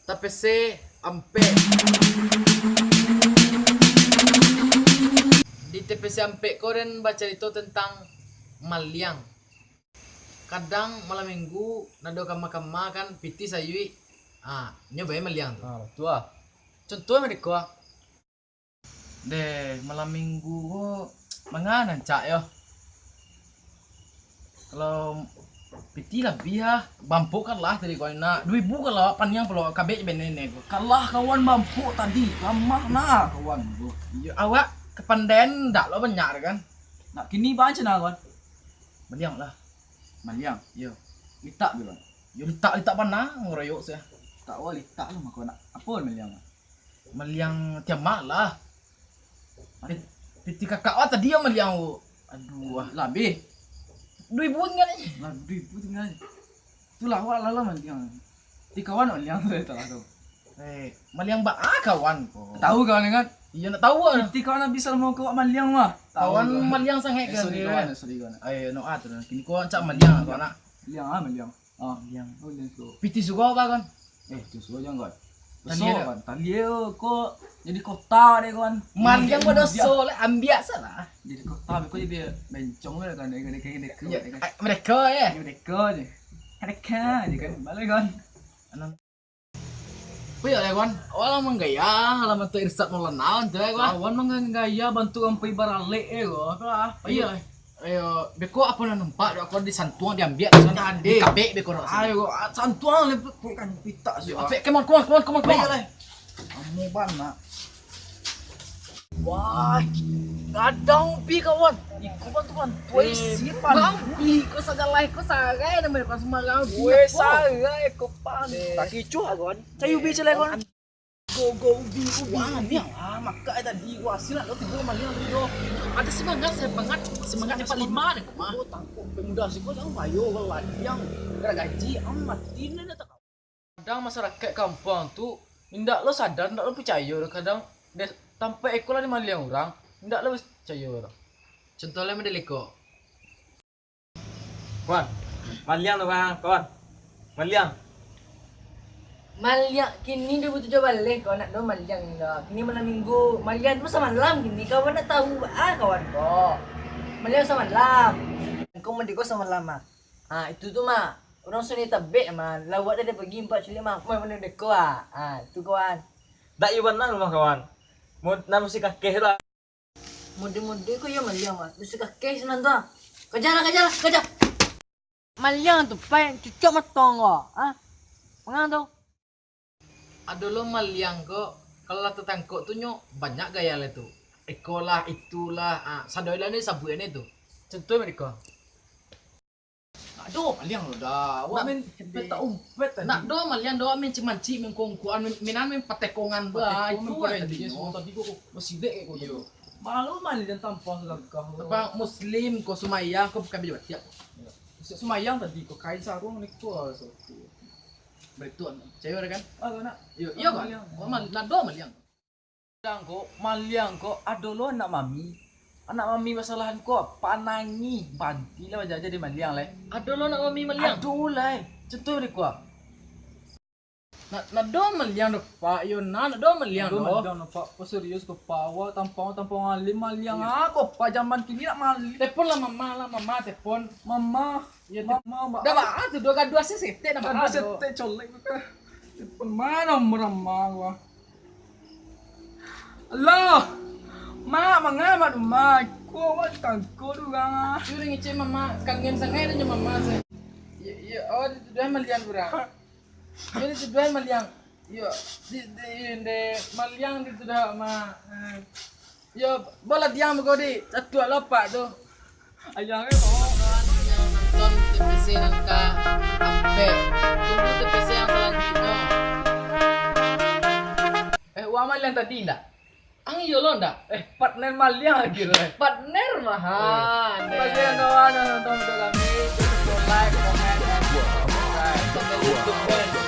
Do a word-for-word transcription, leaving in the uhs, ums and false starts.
T P C Ampek. Di T P C Ampek ko den bacarito tentang maliang. Kadang malam minggu, nado kama-kama kan, pitih sayuik. Ah, nyo bae maliang tu. Ah, batua. Contoh mah diko ah. Deh, malam minggu ko manga nan cak yo. Kalau pitih labiah ah, bampuk kan lah tadi ko nak. Duo ribu kan lah, paniang pulo, kabek je bene ko. Kalah kawan bampuk tadi, lamah nah kawan tu. Iyo, awak kapandaian ndak lo banyak kan. Nak kini baa cana kawan? Maliang lah. Maliang? Iyo. Litak be kawan. Yo litak, litak bana, ngeroyok sia. Tak wah litak lah mako nak. Apo maliang? Maliang tiamak lah. Pit-, pitih kakak wah tadi yo maliang tu. Aduh, ah. Labih. Duo ribu tingga ni. Lah, duo ribu tingga ni. Itulah awak lah, lah maliang. Ti kawan maliang tu, talah tu. Eh, maliang baa kawan ko? Tahu kawan kan? Iyo, nak tahu ah. Pitih kawan habis lah mako awak maliang mah. Tahu kawan. Maliang sangaik kan. Eh, sorry kawan, sorry kawan. Ayo, no ah tu. Kini ko cak maliang kawan nak. Maliang ah, maliang. Ah, maliang. Oh, maliang tu. Pitih suko apa kawan? Eh, pitih suko jangan kawan. Tadi beso ada. Kawan. Tadi ko jadi kota deh kawan. Maliang badoso lah, ambiak salah. Jadi kota, ko jadi bencong lah kan, dek, dek, dek, dek, dek. Mereka ya. Mereka je. Mereka je kan. Balik kawan. Anang. Apo yo, kawan? Awak lah manggaya, lah bantuak Irsad Maulana tu, kawan. Kawan manggaya bantuak ampai baralek, eh, ko. Apo lah? Iyo. Ayo, beko apo nan nampak, dok ko disantuang, diambiak, kan? Jadi. Dikabek, beko nak. Ayo, ah, santuang, le, pe-, pe-, kan, pitak, sih, apo, come on, come on, come on, come on, come on. Ayo, lah. Kamu bana. Wah, gadang ubi kawan. Iko bantu-bantu. Eh, isi pan. Bang, iko sagalo iko sarai namo iko sembarang ubi. Weh, sarai iko pan. Eh. Tak kicuah kawan. Cari ubi je lah kawan. Go, go, ubi, ubi. Wah, ni ah, makan tadi. Wah, silap lo tigo maliang tadi lo. Ada semangat, semangat, semangat dapat lima ni, Mak. Tangkok pemuda siko jangan bayo kalau ladiang. Gara gaji amat ini dah tak. Kadang masarakaik kampuang tu indak lo sadar, indak lo picayo doh. Kadang deh, tampek iko lah dimaliang urang, indak lo picayo urang. Contoh lah model iko. Kawan, maliang tu, kawan. Kawan, maliang. Maliang kini duo ribu tujuah baleh, kawan, nak do maliang ni lah. Kini malam minggu, maliang tu samalam kini, kawan nak tahu ah, kawan ko. Maliang samalam. Engkau mandi ko samalam ah. Ah, itu tu mah. Urang Sungai Tabek mah, lawak dah pagi empat culik mah, mah, mano deko ah. Ah, tu kawan. Dak iyo bana rumah kawan. Mo-, nan musti kakeh lah. Mode-mode ko iyo maliang mah. Musti kakeh sinan tu ah. Kaja lah, kaja lah, kaja. Maliang tu, pai cucuk matong ko. Ah. Mangang tu. Ado lo maliang ko, kalau lah tatangkok tu nyo banyak gaya lah tu. Iko lah, itu lah, ah, sadonyo lah ni sabuik ni tu. Contoh mereka. Nak do maliang lo dah. Awak main petak umpet tadi. Nak do maliang do, main cimancik, main kongkoan, main, mainan, main patekongan bah. Pateko, itu main lah tadi nyo. Tadi ko, ko, basilek ko. Iyo. Malu maliang tampang salangkah. Tampang muslim ko, sumayang ko, bukan baju batiak. Iyo. Sumayang tadi ko, kain sarung ni ko, so. Baritu, cewek ada kan? Ah, nak. Iyo, iyo kan? Maliang. Awak mal-, nak do maliang. Maliang ko, maliang ko, ado lo anak mami. Anak mami basalahan ko, panangih, banti lah bajaja di maliang, lai. Ado lo anak mami maliang? Ado, lai. Contoh di ko. Nak, nak do maliang do, Pak. Yo, nak, nak do maliang do. Ado maliang do, Pak. Ko serius ko, Pak. Awak tampang, tampang alim maliang. Iyo. Ah, ko, Pak, zaman kini nak maliang. Telepon lah mama lah, mama telepon. Mama. Yo, mama, mama. Dah, Pak, ah, tu do gaduah sesetek dah, Pak. Gaduah setek colek. Telepon mano mama ko. Halo. Mak, manga mak tu, Mak? Ko, Mak, tangko tu urang ah. Tu dah ngecek mama, kangen sangaik dah jo mama se. Iyo, iyo, awak dituduah maliang urang. Iyo, dituduah maliang. Iyo, di, di, di, maliang dituduah, Mak. Eh. Yo, bola diang bagodi, catuak lapak tu. Ayah, eh, oh. Kawan-kawan yang nonton T P C nan ka ampek, tunggu T P C yang selanjutnya. Eh, wah maliang tadi ndak? Ang iyo lo ndak? Eh, partner maliang lagi lo, eh. Partner mah. Eh. Terima kasih kawan yang nonton video kami. Jangan lupa like, comment, dan subscribe. Sampai jumpa.